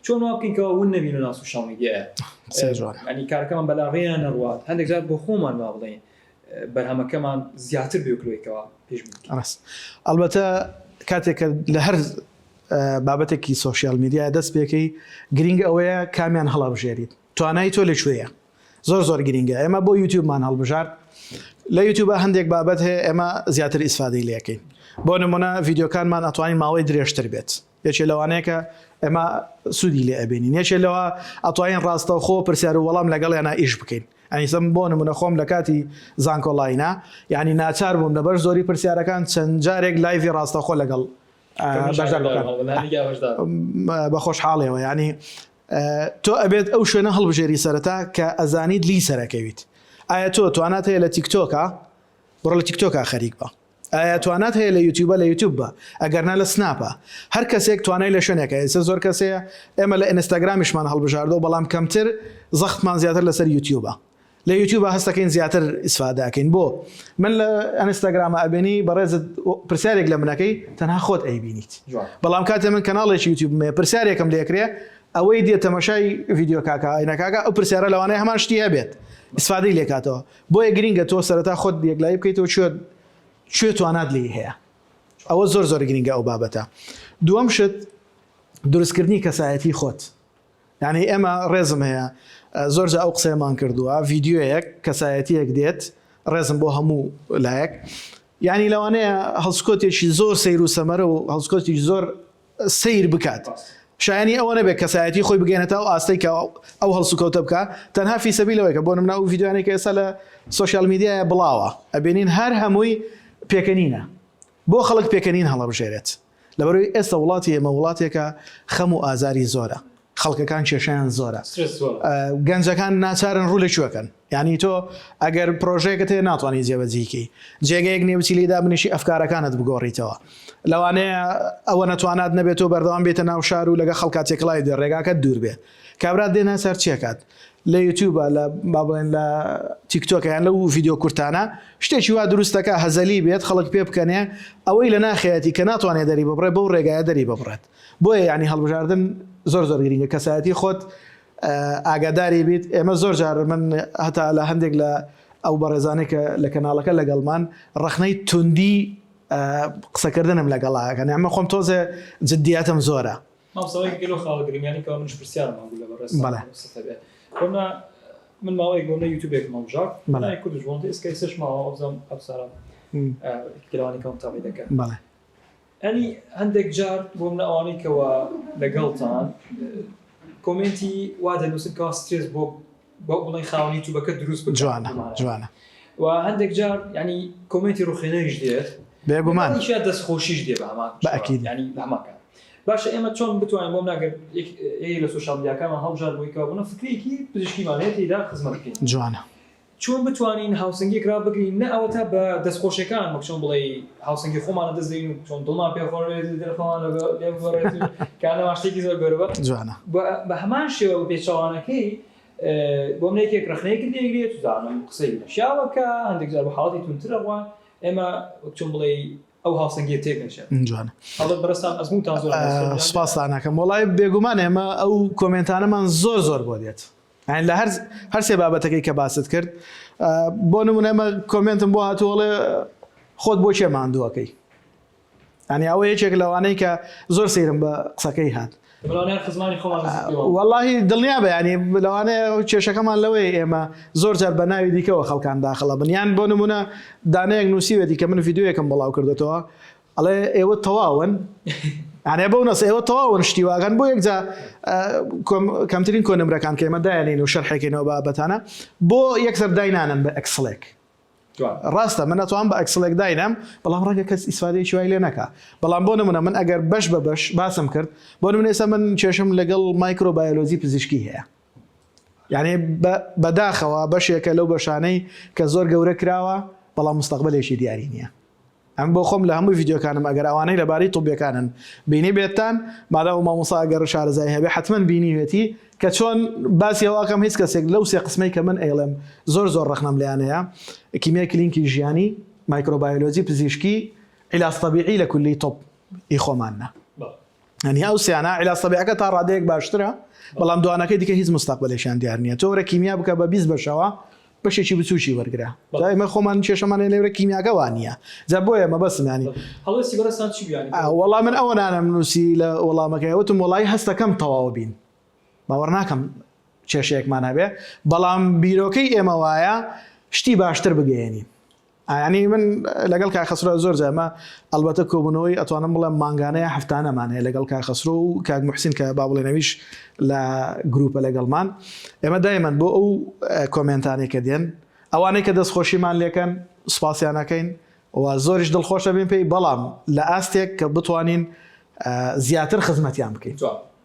چۆن وا بکەین کەوا ون نەبین لە ناو سۆشیال میدیایە قسەی جوانە. یانی کارەکەمان بەلاڕێیان نەڕوات هەندێک جار بۆ خۆمان وا بڵێین بەرهەمەکەمان زیاتر بێ وەک لەوەی کەوا پێشبینی بکەین. ڕاست ئەڵبەتە کاتێک کە لە هەر بابەتێکی سۆشیال میدیا دەست پێکەی گرینگ ئەوەیە کامیان هەڵەبژێریت توانای تۆ لە کوێیە زۆر زۆر گرینگە ئێمە بۆ یوتیوبمان هەڵبژارد لە یوتیوبە هەندێک بابەت هەیە ئێمە زیاتر ئیسفادەی لەکەین بۆ نمونە ڤیددیوکانمان ئەتوانین ماوەی درێژتر بێت یەکێ لەوانەیە کە ئێمە سوودی لێ ئەبینین یەکێ لەوە ئەتوانین ڕاستەوخۆ پرسیار و وەڵام لەگەڵیانە ئیش بکەین ئەنیسم بۆ نمونە خۆم لە کاتی زانکۆڵاینا یعنی ناچار بووم لەبەر زۆری پرسیارەکان چەند جارێک live ی ڕاستەوخۆ لەگەڵ بەشدار بە خۆشحاڵیەوە یعنی تۆ ئەبێت ئەو شوێنە هەڵبژێری سەرەتا کە ئەزانیت لی سەرەکەویت ئایا تۆ توانات هەیە لە تیکتۆکە بڕۆ لە تیکتۆکە خەریک بە ئایا توانات هەیە لە یوتیوبە لە یوتیوب بە ئەگەر نا لە سناپە هەر کەسێک توانای لە شوێنێکە ئێستا زۆر کەس هەیە ئێمە لە ئینستاگرامیشمان هەڵبژاردەوە بەڵام کەمتر زەختمان زیاتر لەسەر یوتیوبە لە یوتیوبە هەستەکەین زیاتر ئیسفادە ئەکەین بۆ من لە ئەنستاگرامە ئەبێنی بەڕێزت پرسیارێک لە منەکەی تەنها خۆت ئەیبینیت بەڵام کاتێ من کەناڵێکی یوتیوبم هەیە پرسیارێکم لێکرێ ئەوەی دێ تەمەشای ڤیدیۆ کاکە ئاینەکاکە ئەو پرسیارە لەوانەیە هەمان شتی هەبێت ئیسفادەی لێکاتەوە بۆیە گرینگە تۆ سەرەتا خۆت یەکلایی بکەیتەوە کوێ کوێ توانات لێی هەیە ئەوە زۆر زۆر گرینگە ئەو بابەتە دووەم شت دروستکردنی کەسایەتی خۆت یعنی ئێمە ڕێزم هەیە زۆر جا ئەو قسەیەمان کردووە ڤیدیۆیەک کەسایەتیەک دێت ڕێزم بۆ هەموو لایەک یعنی لەوانەیە هەڵسکۆتێکی زۆر سەیر و سەمەرە و هەڵسکۆتێکی زۆر سەیر بکات شایانی ئەوە نەبێت کەسایەتی خۆی بگەێنێتە ئەو ئاستەی کە ئەو هەڵسوکەوتە بکا تەنها فی سەبیل ئەوەی کە بۆ نمونە ئەو ڤیدیۆیانەی کە ئێستا لە سۆشیال میدیایە بڵاوە ئەبینین هەر هەمووی پێکەنینە بۆ خەڵک پێکەنین هەڵەبژێرێت لەبەرەوەی ئێستا وڵاتی ئێمە وڵاتێکە خەم و ئازاری زۆرە خەڵکەکان کێشەیان زۆرە گەنجەکان ناچارن ڕوو لە کوێکەن یانی تۆ ئەگەر پرۆژەیەکت هەیە ناتوانانی جێبەجێی کەی جێگەیەک نیە بچی لێی دابنیشی ئەفکارەکانت بگۆڕیتەوە لەوانەیە ئەوە نەتوانات نەبێت تۆ بەردەوام بێتە ناو شار و لەگە خەڵکا تێکڵای دێ ڕێگاکەت دوور بێ کابرا دێ ناچار چیەکات لە یوتیوبە لە با بڵێن لە تیکتۆکە یان لەو ڤیدیۆ کورتانە شتێکی وا دروستەکە هەزەلی بێت خەڵک پێ بکەنێ ئەوەی لە ناخەیەتی کە ناتوانێت دەری ببڕێ بەو ڕێگایە دەری ببڕێت بۆیە یعنی هەڵبژاردن زۆر زۆر گرینگە کەسایەتی خۆت ئاگاداری بیت ئێمە زۆر جار من هەتا لە هەندێک لە ئەو بەڕێزانەی کە لە کەناڵەکە لەگەڵمان ڕەخنەی توندی قسەکردنم لەگەڵاکەن ئەمە خۆم تۆزێ جددیاتم زۆرە. مامۆستا یەکێک لەو خاڵە گرنگانەی کەوا منیش پرسیارم هەبوو لە بەڕێزتان بەڵێ. قسەت هەبێ بۆمە من ماوەیەک بۆ منە یوتیوبێکم هەڵبژارد بەڵێ. ناوی کوردش بۆم ئێستا ئێستاش ماوە وابزانم ئەپسارە یەکێک لەوانەی کە متابعەی دەکەن بەڵێ. یانی هەندێک جار بۆ منە ئەوانەی کەوا لەگەڵتان comment ی وا دەنووسن کەوا سترێس بۆ بۆ بڵێن خاوەنی یوتیوبەکە دروست بکات جوانە جوانە و هەندێک جار ینی comment ی ڕوخێنەریش دێت بێگومان لەگەڵیشیا دەستخۆشیش دێ بە هەمان بە ئەکید. ینی لە هەمان کات باشە ئێمە چۆن بتوانین بۆم ناگەر یەک لە سۆشیال میدیاکانمان هەڵبژارد بۆی کەوا بوونە فکرێکی پزیشکیمان هەیە تێیدا خزمەت بکەین جوانە چۆن بتوانین هاوسەنگیەک رابگرین نە ئەوەتا بە دەستخۆشیەکان وەک چۆن بڵێی هاوسەنگی خۆمان لەدەست دەین و چۆن دڵمان پێ خۆش بێت و دڵ خۆمان لێ ببڕێت و کانەوە شتێکی زۆر گەورە بە جوانە. بە هەمان شێوە بە پێچەوانەکەی بۆ من یەکێک رەخنەیەکت لێگرێت چزانم قسەی نەشیاوەکە هەندێک جار بە حاڵەتی توندتر ئەڕوا ئێمە وەک چۆن بڵێی ئەو هاوسەنگیە تێک نەچێت. جوانە. هەڵبەت بەڕێزتان ئەزموونتان زۆرە لە سۆشیال میدیا. سوپاستان ئەکەم. وەڵای بێگومان ئێمە ئەو comment انەمان زۆر زۆر بۆ دێت. یانی لە هەر هەر سێ بابەتەکەی کە باست کرد بۆ نمونە ئەمە comment م بۆ هاتووە ئەڵێ خۆت بۆ کێ ماندووەکەی یانی ئەوە یەکێک لەوانەی کە زۆر سەیرم بە قسەکەی هات لەوانەیە خزمانی خۆمان نزیک پێوە. وەڵاهی دڵنیا بە یانی لەوانەیە کێشەکەمان لەوەیە ئێمە زۆر جار بە ناوی دیکەوە خەڵکان داخڵە بن یان بۆ نمونە دانەیەک نووسیوێتی کە من ڤیدیۆیەکم بڵاو کردوێتەوە ئەڵێ ئێوە تەواون یانێ بەو نەس ئێوە تەواون شتی واگەن بۆ یەکجا کەمترین کۆنمرەکان کە ئێمە دایانین و شەرحێکینەوە بابەتانە بۆ یەکسەر داینانن بە Excel ێک ڕاستە من ئەتوان بە Excel ێک داینام بەڵام ڕەنگە کەس ئیسفادەیەکی وای لێ نەکا بەڵام بۆ نمونە من ئەگەر بەش بە بەش باسم کرد بۆ نمونە ئێستا من کێشم لەگەڵ مایکرۆبایۆلۆجی پزیشکی هەیە یعنی بەداخەوە بەشێکە لەو بەشانەی کە زۆر گەورە کراوە بەڵام مستەقبلێکی دیاری نییە ئەمن بۆ خۆم لە هەمووی ڤیدیۆکانم ئەگەر ئەوانەی لەبارەی طوبیەکانن بینیبێتتان مادام مامۆستا ئەگەر شارەزای هەبێ حەتمەن بینیوێتی کە چۆن باسی ئەوە ئەکەم هیچ کەسێک لەو سێ قسمەی کە من ئەیڵێم زۆر زۆر ڕەخنەم لێیان هەیە کیمیای کلینکی ژیانی مایکرۆبایۆلۆجی پزیشکی عیلاج تەبیعی لە کولی طب ی خۆمان نا. یانی ئەو سیانە عیلاج تەبیعەکە تا ڕادەیەک باشترە بەڵام دوانەکەی دیکە هیچ مستەقبلێکیان دیار نییە تۆ وەرە کیمیا بکە بە 20 بەشەوە بەشێکی بچووکی وەرگرە جا ئێمە خۆمان کێشەمان هەیە لێرە کیمیاکە وا نییە جا بۆیە مەبەستم ینی هەڵوێستی بەڕێزتان چی بوو یانی وەڵا من ئەوە نانم نووسی لە وەڵامەکەی وتم وەڵی هەستەکەم تەواو بین باوەڕ ناکەم کێشەیەکمان هەبێ بەڵام بیرۆکەی ئێمە وایە شتی باشتر بگەیەنین یانی من لەگەڵ کاک خەسرۆ زۆر جار ئەمە ئەڵبەتە کۆبوونەوەی ئەتوانم بڵێم مانگانە یا هەفتانەمان هەیە لەگەڵ کاک خەسرۆ و کاک موحسین کە با بڵێن ئەویش لە گروپە لەگەڵمان ئێمە دایمەن بۆ ئەو کۆمێنتانەی کە دێن ئەوانەی کە دەستخۆشیمان لێکەن سوپاسیان ئەکەین و زۆریش دڵخۆشە بین پێی بەڵام لە ئاستێک کە بتوانین زیاتر خزمەتیان بکەین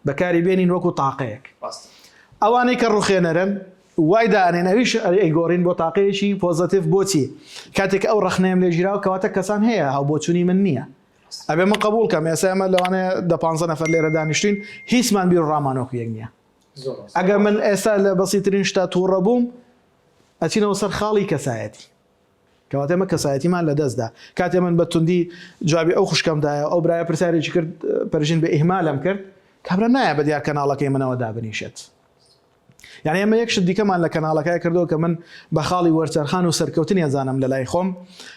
بەکاری بێنین وەکو تاقەیەک ئەوانەی کە ڕوخێنەرن وای دائەنێن ئەویش ئەیگۆڕین بۆ تاقەیەکی positive بۆچی کاتێک کە ئەو ڕەخنەیەم لێ گیراوە کەواتە کەسان هەیە هاوبۆچونی من نییە ئەبێ من قبوڵ کەم ئێستا ئێمە لەوانەیە دە پانزە نەفەر لێرە دانیشتین هیچمان بیر و ڕامان وەکو یەک نییە ئەگەر من ئێستا لە بەسیترین شتا تووڕە بووم ئەچینەوە سەر خاڵی کەسایەتی کەواتە ئێمە کەسایەتیمان لەدەستدا کاتێ من بە توندی جوابی ئەو خوشکەم دایەوە ئەو برایە پرسیارێکی کرد پەرژین بە ئیهمالم کرد کابرا نایە بە دیار کەناڵەکەی منەوە دابنیشێت یعنی ئێمە یەک شت دیکەمان لە کەناڵەکە کردەوە کە من بە خاڵی وەرچەرخان و سەرکەوتنی ئەزانم لە لای خۆم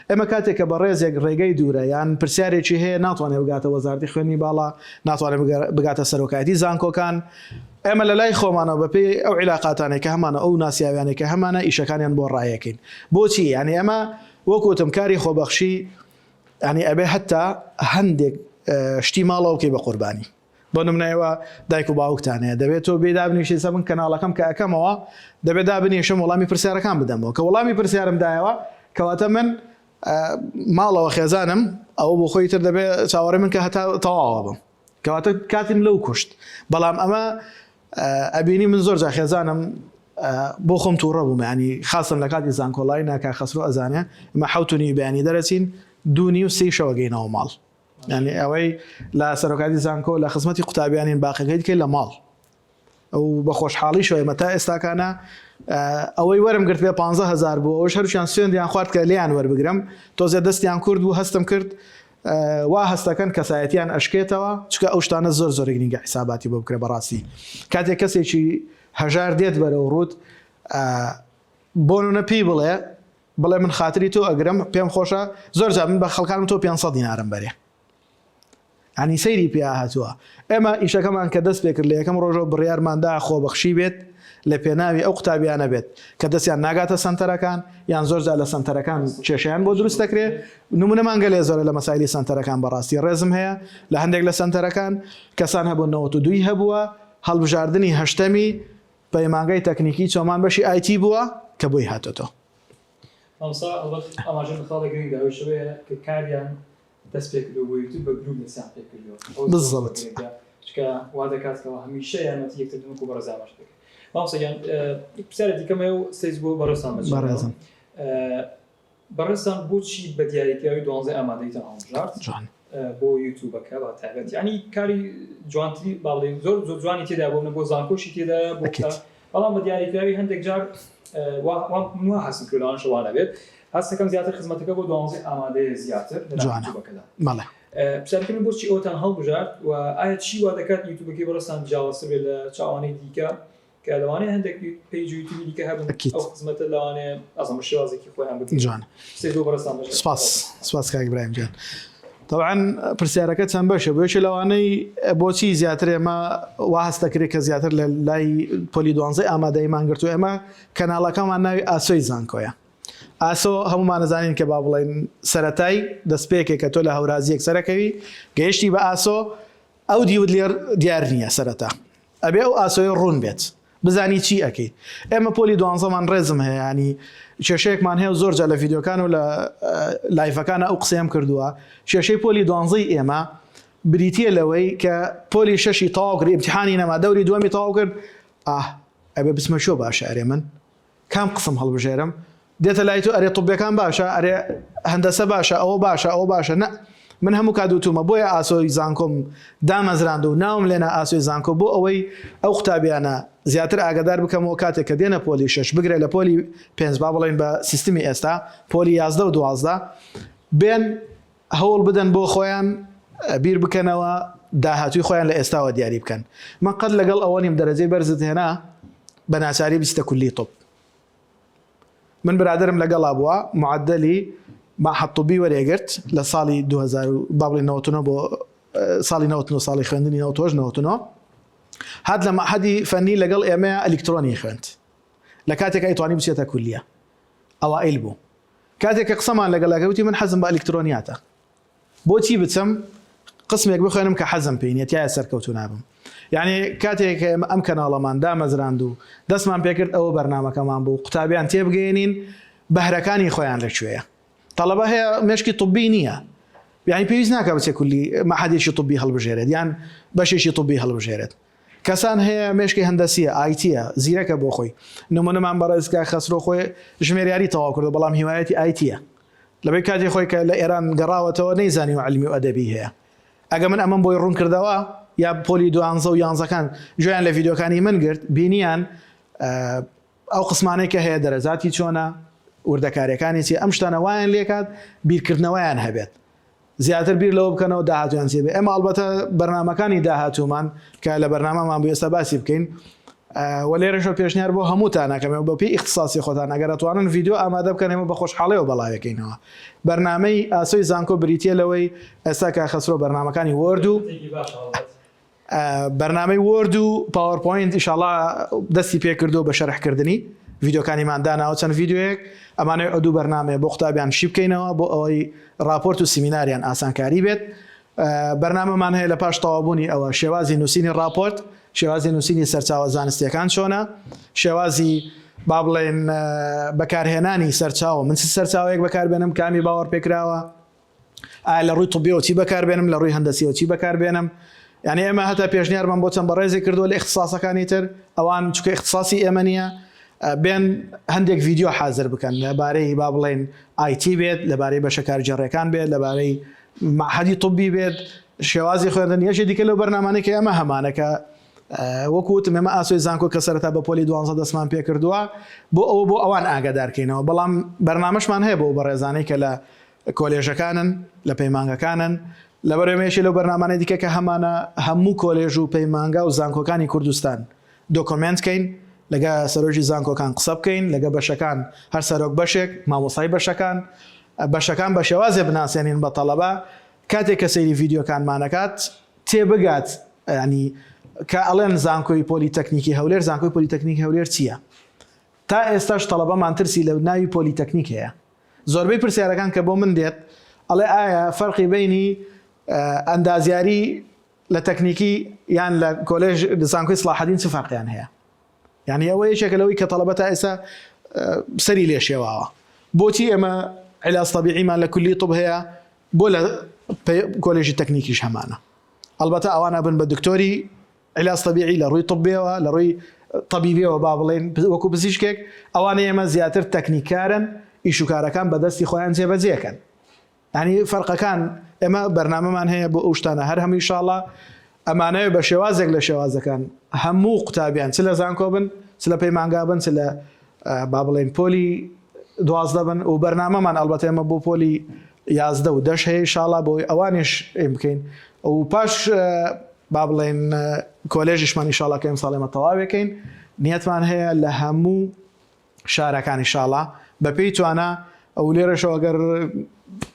ئێمە کاتێک کە بەڕێزێک ڕێگەی دوورە یان پرسیارێکی هەیە ناتوانێت بگاتە وەزارتی خوێندنی باڵا ناتوانێت بگاتە سەرۆکایەتی زانکۆکان ئێمە لە لای خۆمانەوە بەپێی ئەو عیلاقاتانەی کە هەمانە ئەو ناسیاویانەی کە هەمانە ئیشەکانیان بۆ ڕایەکەین بۆچی یعنی ئێمە وەک وتم کاری خۆبەخشی یعنی ئەبێ هەتا هەندێک شتی ماڵەوە بکەی بە قوربانی بۆ نمونە ئێوە دایک و باوکتان هەیە دەبێت تۆ بێ دابنیشی سە من کەناڵەکەم کە ئەکەمەوە دەبێت دابنیشم وەڵامی پرسیارەکان بدەمەوە کە وەڵامی پرسیارم دایەوە کەواتە من ماڵەوە خێزانم ئەوە بۆ خۆی تر دەبێت چاوەڕێ من کە هەتا تەواوە بم کەواتە کاتیم لەو کوشت بەڵام ئەمە ئەبینی من زۆر جا خێزانم بۆ خۆم تووڕە بووم ینی خاستم لە کاتی زانکۆڵای ناکا خەسرۆ ئەزانێ ئمە حوتونی بەیانی دەرەچین دوونی و سێی شەوە گەینەوە ماڵ یانی ئەوەی لە سەرۆکاتی زانکۆ لە خزمەتی قوتابیانین باقەکەی دیکەی لە ماڵ ئەو بە خۆشحاڵیشەوە ئێمە تا ئێستاکانە ئەوەی وەرم گرت بێ 15 هزار بوو ئەوش هەرشیان سوێندیان خوارد کە لێیان وەربگرم تۆزێ دەستیان کورد بوو هەستم کرد وا هەستەکەن کەسایەتیان ئەشکێتەوە چکە ئەو شتانە زۆر زۆر گرنگە حیساباتی بۆ بکرێ بەڕاستی کاتێک کەسێکی هەژار دێت بەرەو ڕوت بۆ نمونە پێی بڵێ بڵێ من خاتری تۆ ئەگرم پێم خۆشە زۆر جار من بە خەڵکانم تۆ 500 دینارم بەرێ ینی سەیری پیا هاتووە ئێمە ئیشەکەمان کە دەست پێکرد لە یەکەم ڕۆژەوە بڕیارماندا خۆبەخشی بێت لە پێناوی ئەو قوتابیانە بێت کە دەستیان ناگاتە سەنتەرەکان یان زۆر جار لە سەنتەرەکان کێشیان بۆ دروست دەکرێت نمونەمان گەلێ زۆرە لە مەسایلی سەنتەرەکان بەڕاستی ڕێزم هەیە لە هەندێک لە سەنتەرەکان کەسان هەبوون 92 هەبووە هەڵبژاردنی هەشتەمی پەیمانگای تەکنیکی چۆمان بەشی IT بووە کە بۆی هاتۆتەوە. مامۆستا هەڵبەت ئاماژە بە خاڵێک گرنگ دا ئەویش ئەوەیە کە کاریان دەست پێ کردووە بۆ یوتیوب بە گروپ دەستیان پێ کردووە ئەوە زۆر زۆر بالضبط. گرنگە چونکە وا دەکات کەوا هەمیشە یارمەتی یەکتر بدەن وەکو بەڕێز ئاماژە پێ کرد. مامۆستا گیان پرسیارێک دیکەم هەیە و stage بۆ بەڕێزتان بەجێ دێڵم. بەڕێزم. بەڕێزتان بۆچی بە دیاریکراوی دوانزەی ئامادەیتان هەڵبژارد جوان. بۆ یوتوبەکە بە تایبەت یانی کاری جوانتری با بڵێین زۆر زۆر جوانی تێدا بۆ منە بۆ زانکۆشی تێدایە بۆ ئەکید. بەڵام بە دیاریکراوی هەندێک جار وا وا من وا هەستم کرد لەوانەشە وا نەبێت هەستەکەم زیاتر خزمەتەکە بۆ دوانزەی ئامادەیە زیاتر لە جوانە. یوتوبەکەدا بەڵێ. پرسیارەکەی من بۆچی ئەوتان هەڵبژارد و ئایا چی وا دەکات یوتوبەکەی بەڕێزتان جیاوازتر بێت لە چاوانەی دیکە کە لەوانەیە هەندێک page و یوتیوبی دیکە هەبن ئەکید. ئەو خزمەتە لەوانەیە ئەزانم بە شێوازێکی خۆیان بکەن. جوانە. قسەی بۆ بەڕێزتان بەجێ سپاس سپاس کاک ئیبراهیم گیان. تەبعەن پرسیارەکە چەند بەشە بۆ یەکێ لەوانەی بۆچی زیاتر ئێمە وا هەست دەکرێت کە زیاتر لە لای پۆلی دوانزەی ئامادەیمان گرتووە ئێمە کەناڵەکەمان ناوی ئاسۆی زانکۆیە ئاسۆ هەمومان ئەزانین کە با بڵێین سەرەتای دەستپێکێک کە تۆ لە هەورازیەک سەرەکەوی گەیشتی بە ئاسۆ ئەو دیوت لێر دیار نییە سەرەتا ئەبێ ئەو ئاسۆیە ڕوون بێت بزانی چی ئەکەی ئێمە پۆلی دوانزەمان ڕێزم هەیە ینی کێشەیەکمان هەیە و زۆر جار لە ڤیدیۆکان و لە لایڤەکانە ئەو قسەیەم کردووە کێشەی پۆلی دوانزەی ئێمە بریتە لەوەی کە پۆلی شەشی تەواو کرد ئیمتیحانی نەما دەوری دووەمی تەواو کرد ئاه ئەبێ بچمە شۆ باشە ئەرێ من کام قسم هەڵبژێرم؟ دێتە لای تۆ ئەرێ طبێکان باشە ئەرێ هەندەسە باشە ئەوە باشە ئەوە باشە نە من هەموو کات وتومە بۆیە ئاسۆی زانکۆم دامەزراند و ناوم لێنا ئاسۆی زانکۆ بۆ ئەوەی ئەو قوتابیانە زیاتر ئاگادار بکەمەوە کاتێک کە دێنە پۆلی شەش بگرە لە پۆلی پێنج با بڵێین بە سیستمی ئێستا پۆلی 11 و 12 بێن هەوڵ بدەن بۆ خۆیان بیر بکەنەوە. داهاتووی خۆیان لە ئێستاوە دیاری بکەن. من قەت لەگەڵ ئەوە نیم دەرەجەی بەرزت هێنا بە ناچاری بچیتە کولی طب. من برادەرم لەگەڵا بووە معەدەلی معهد طبی وەرێگرت لە ساڵی 2000 با بڵێین 99 بۆ ساڵی 99 ساڵی خوێندنی 98 99 هات لە معهدی فەنی لەگەڵ ئێمەیە ئەلیکترۆنی خوێند لە کاتێک ئەیتوانی بچێتە کولیە ئەوائیل بوو کاتێک کە قسەمان لەگەڵ ئەکرد وتی من حەزم بە ئەلیکترۆنیاتە بۆچی بچم قسمێک بخوێنم کە حەزم پێی نیە تیایا سەرکەوتوو نابم یعنی کاتێک کە ئێمە ئەم کەناڵەمان دامەزراند و دەستمان پێکرد ئەوە بەرنامەکەمان بوو قوتابیان تێبگەیەنین بەهرەکانی خۆیان لە کوێیە تەڵەبە هەیە مێشکی طبی نییە یعنی پێویست ناکە بچێ کولی مەحەدێکی طبی هەڵبژێرێت یان بەشێکی طبی هەڵبژێرێت کەسان هەیە مێشکی هەندەسیە ئایتیە زیرەکە بۆ خۆی نمونەمان بەڕێز کاک خەسرۆ خۆی ژمێریاری تەواو کردو بەڵام هیوایەتی ئایتیە لەبەی کاتی خۆی کە لە ئێران گەڕاوەتەوە نەیزانیوە علمی و ئەدەبی هەیە ئەگە من ئەمەم بۆی ڕوون کردەوە یا پۆلی دوانزە و یانزەکان گوێیان لە ڤیدیۆکانی من گرت بینیان ئەو قسمانەی کە هەیە دەرەجاتی چۆنە وردەکاریەکانی چی ئەم شتانە وایان لێکات بیرکردنەوەیان هەبێت زیاتر بیر لەوە بکەنەوە داهاتوویان چی بێ ئێمە ئەڵبەتە بەرنامەکانی داهاتوومان کە لە بەرنامەمان بوو ئێستا باسی بکەین و لێرەشەوە پێشنیار بۆ هەمووتان ئەکەم بە پێی ئیختساسی خۆتان ئەگەر ئەتوانن ڤیدیۆ ئامادە بکەن ئێمە بە خۆشحاڵیەوە بەڵاوێکەینەوە بەرنامەی ئاسۆی زانکۆ بریتیە لەوەی ئێستا کاک خەسرۆ بەرنامەکانی Word و بەرنامەی Word و PowerPoint ئیشاڵا دەستی پێکردو بە شەرحکردنی ڤیدیۆکانیمان داناوە چەند ڤیدیۆیەک ئەمانەوێ ئەو دوو بەرنامەیە بۆ قوتابیان شی بکەینەوە بۆ ئەوەی ڕاپۆرت و سیمیناریان ئاسانکاری بێت بەرنامەمان هەیە لە پاش تەواوبوونی ئەوە شێوازی نووسینی ڕاپۆرت شێوازی نووسینی سەرچاوە زانستیەکان چۆنە شێوازی با بڵێن بەکارهێنانی سەرچاوە من چ سەرچاوەیەک بەکاربێنم کامی باوەڕ پێکراوە ئایا لە ڕووی طبیەوە چی بەکاربێنم لە ڕووی هەندەسیەوە چی بەکاربێنم یعنی ئێمە هەتا پێشنیارمان بۆ چەند بەڕێزێک کردووە لە اختصاصەکانی تر ئەوان چونکە اختصاصی ئێمە نییە بێن هەندێک ڤیدیۆ حاضر بکەن لەبارەی با بڵێن IT بێت لەبارەی بەشە کارگێڕیەکان بێت لەبارەی معهدی طبی بێت شێوازی خوێندن یەکێ دیکە لەو بەرنامانەی کە ئێمە هەمانە کە وەکو وتم ئێمە ئاسۆی زانکۆ کە سەرەتا بە پۆلی دوانزە دەستمان پێکردووە بۆ ئەوە بۆ ئەوان ئاگادارکەینەوە بەڵام بەرنامەشمان هەیە بۆ بەڕێزانەی کە لە کۆلێژەکانن لە پەیمانگەکانن لەبەر ئێمە یەکێ لەو بەرنامانەی دیکە کە هەمانە هەموو کۆلێژ و پەیمانگا و زانکۆکانی کوردستان document کەین لەگە سەرۆکی زانکۆکان قسە بکەین لەگە بەشەکان هەر سەرۆک بەشێک مامۆستای بەشەکان بەشەکان بە شێوازێ بناسێنین بە تەڵەبە کاتێک کە سەیری ڤیدیۆکانمانەکات تێبگات ینی کە ئەڵێن زانکۆی پۆلیتەکنیکی هەولێر زانکۆی پۆلیتەکنیکی هەولێر چییە؟ تا ئێستاش تەڵەبەمان ترسی لە ناوی پۆلیتەکنیک هەیە زۆربەی پرسیارەکان کە بۆ من دێت ئەڵێ ئایا فەرقی بەینی ئەندازیاری لە تەکنیکی یان لە کۆلێژ زانکۆی سڵاحەدین چ فەرقیان هەیە یعنی ئەوە یەکێکە لەوەی کە تەڵەبە تا ئێستا سەری لێ شێواوە بۆچی ئێمە علاج طبیعیمان لە کولی طب هەیە بۆ لە کۆلێژی تەکنیکیش هەمانە ئەلبەتە ئەوان ئەبن بە دکتۆری علاج طبیعی لە ڕووی طبیەوە لە ڕووی طبیبیەوە با بڵێن وەکو پزیشکێک ئەوانە ئێمە زیاتر تەکنیکارن ئیش و کارەکان بەدەستی خۆیان جێبەجێکەن یانی فەرقەکان ئێمە بەرنامەمان هەیە بۆ ئەو شتانە هەر هەموو ئیشاڵا ئەمانەوێ بە شێوازێک لە شێوازەکان هەموو قوتابیان چ لە زانکۆ بن چ لە پەیمانگا بن چ لە با بڵێین پۆلی 12 بن و بەرنامەمان ئەڵبەتە ئێمە بۆ پۆلی 11 و دەش هەیە ئیشاڵا بۆی ئەوانیش ئێم بکەین و پاش با بڵێن کۆلێژیشمان ئیشاڵا کە ئەمساڵ ئێمە تەواوێکەین نیەتمان هەیە لە هەموو شارەکان ئیشاڵا بە پێی توانا و لێرەشەوە گەر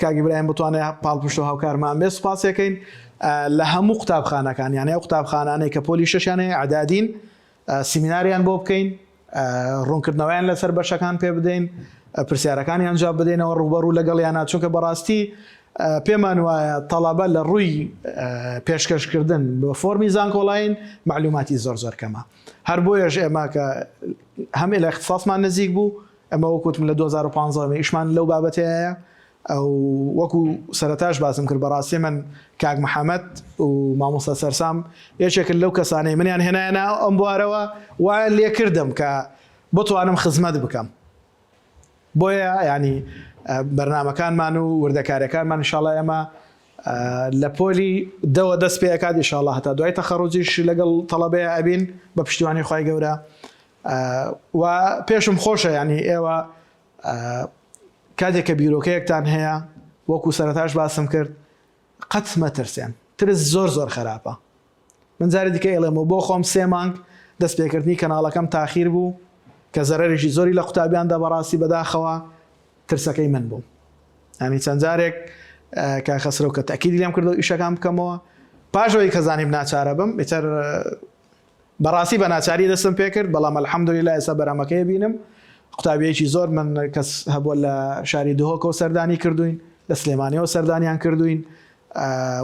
کاک ئیبراهیم بتوانێت پاڵپشت و هاوکارمان بێت سوپاسیەکەین لە هەموو قوتابخانەکان یانە ئەو قوتابخانانەی کە پۆلی شەشیان هەیە ئەدادین سیمیناریان بۆ بکەین ڕوونکردنەوەیان لەسەر بەشەکان پێ بدەین پرسیارەکانیان جواب بدەینەوە ڕووبەڕوو لەگەڵیانە چونکە بەڕاستی پێمان وایە تەڵەبە لە ڕووی پێشکەشکردن بە فۆرمی زانکۆڵاین معلوماتی زۆر زۆر کەمە هەر بۆیەش ئێمە کە هەم لە اختصاصمان نزیک بوو ئەمە وەکو وتم لە 2015 ئیشمان لەو بابەتەیە ئەو وەکو سەرەتاش باسم کرد بەڕاستی من کاک محەممەد و مامۆستا سەرسام یەکێکن لەو کەسانەی منیان هێنایە ناو ئەم بوارەوە وایان لێ کردم کە بتوانم خزمەت بکەم بۆیە ینی بەرنمەکانمان و وردەکاریەکانمان انشاءاللە ئێمە لە پۆلی دەوە دەست پێ ئەکات ئیشاڵا هەتا دوای تەخەڕوجیش لەگەڵ تەڵەبەیە ئەبین بە پشتیوانی خوای گەورە و پێشم خۆشە ینی ئێوە کاتێک کە بیرۆکەیەکتان هەیە وەکو سەرەتاش باسم کرد قەت مەترسێن. ترس زۆر زۆر خراپە. من جاری دیکە ئەیڵێمەوە بۆ خۆم سێ مانگ دەست پێکردنی کەناڵەکەم تاخیر بوو کە زەرەرێکی زۆری لە قوتابیان دا بەڕاستی بەداخەوە ترسەکەی من بوو ینی چەند جارێک کاک خەسرەو کە تەکیدی لێم کردەوە ئیشەکان بکەمەوە پاشەوەی کە زانیم ناچارە بم ئیتر بەڕاستی بە ناچاری دەستم پێکرد بەڵام الحمدللە ئێستا بەرهەمەکەی بینم قوتابیەکی زۆر من کەس هەبووە لە شاری دهۆکەوە سەردانی کردوین لە سلێمانیەوە سەردانیان کردوین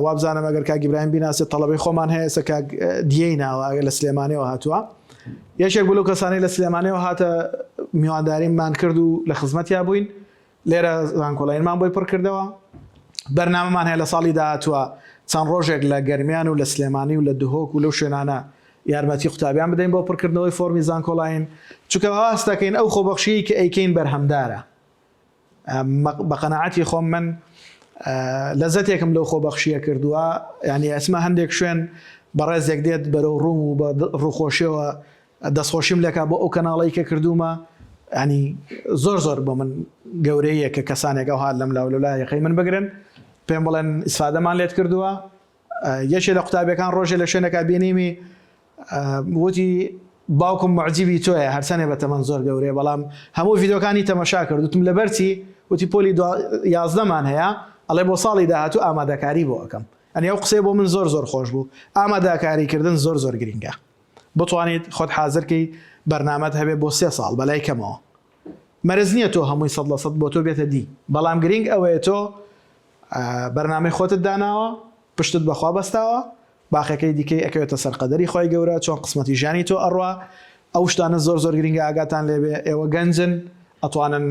وابزانم ئەگەر کاک ئیبراهیم بیناسێت تەڵەبەی خۆمان هەیە ئێستا کاک دیەی ناوە ئەگەر لە سلێمانیەوە هاتووە یەکێک بوو لەو کەسانەی لە سلێمانیەوە هاتە میوانداریمان کرد و لە خزمەتیا بووین لێرە زانکۆلاینمان بۆی پڕ کردەوە بەرنامەمان هەیە لە ساڵی داهاتووە چەند ڕۆژێک لە گەرمیان و لە سلێمانی و لە دهۆک و لەو شوێنانە یارمەتی قوتابیان بدەین بۆ پڕکردنەوەی فۆرمی زانکۆلاین چونکە هەست دەکەین ئەو خۆبەخشیی کە ئەیکەین بەرهەمدارە بە قەناعەتی خۆم من لەزەتێکم لەو خۆبەخشیە کردووە یعنی ئەچمە هەندێک شوێن بەڕێزێک دێت بەرەو ڕووم و بە ڕووخۆشیەوە دەستخۆشیم لەکا بۆ ئەو کەناڵی کە کردوومە ینی زۆر زۆر بۆ من گەورەیە کە کەسانێک ئەو هاات لەم لاو لەلا یەقەی من بگرن پێم بڵێن ئیسفادەمان لێت کردووە یەکێ لە قوتابیەکان ڕۆژێ لە شوێنێکا بینیمی وتی باوکم معجیبی تۆیە هەرچەنێ بە تەمەن زۆر گەورەیە بەڵام هەموو ڤیدۆکانی تەمەشا کرد وتم لەبەر چی وتی پۆلی یازدەمان هەیە ئەڵێ بۆ ساڵی داهاتوو ئامادەکاری بۆ ئەکەم ئەنی ئەو قسەی بۆ من زۆر زۆر خۆش بوو ئامادەکاری کردن زۆر زۆر گرینگە بتوانیت خۆت حازرکەی بەرنامەت هەبێ بۆ سێ ساڵ بەلای کەمەوە مەرج نییە تۆ هەمووی 100% بۆ تۆ بێتە دی بەڵام گرینگ ئەوەیە تۆ بەرنامەی خۆتت داناوە پشتت بەخوا بەستاوە باقیەکەی دیکەی ئەکەوێتە سەر قەدەری خوای گەورە چۆن قسمەتی ژیانی تۆ ئەڕوا ئەو شتانە زۆر زۆر گرینگە ئاگاتان لێبێ ئێوە گەنجن ئەتوانن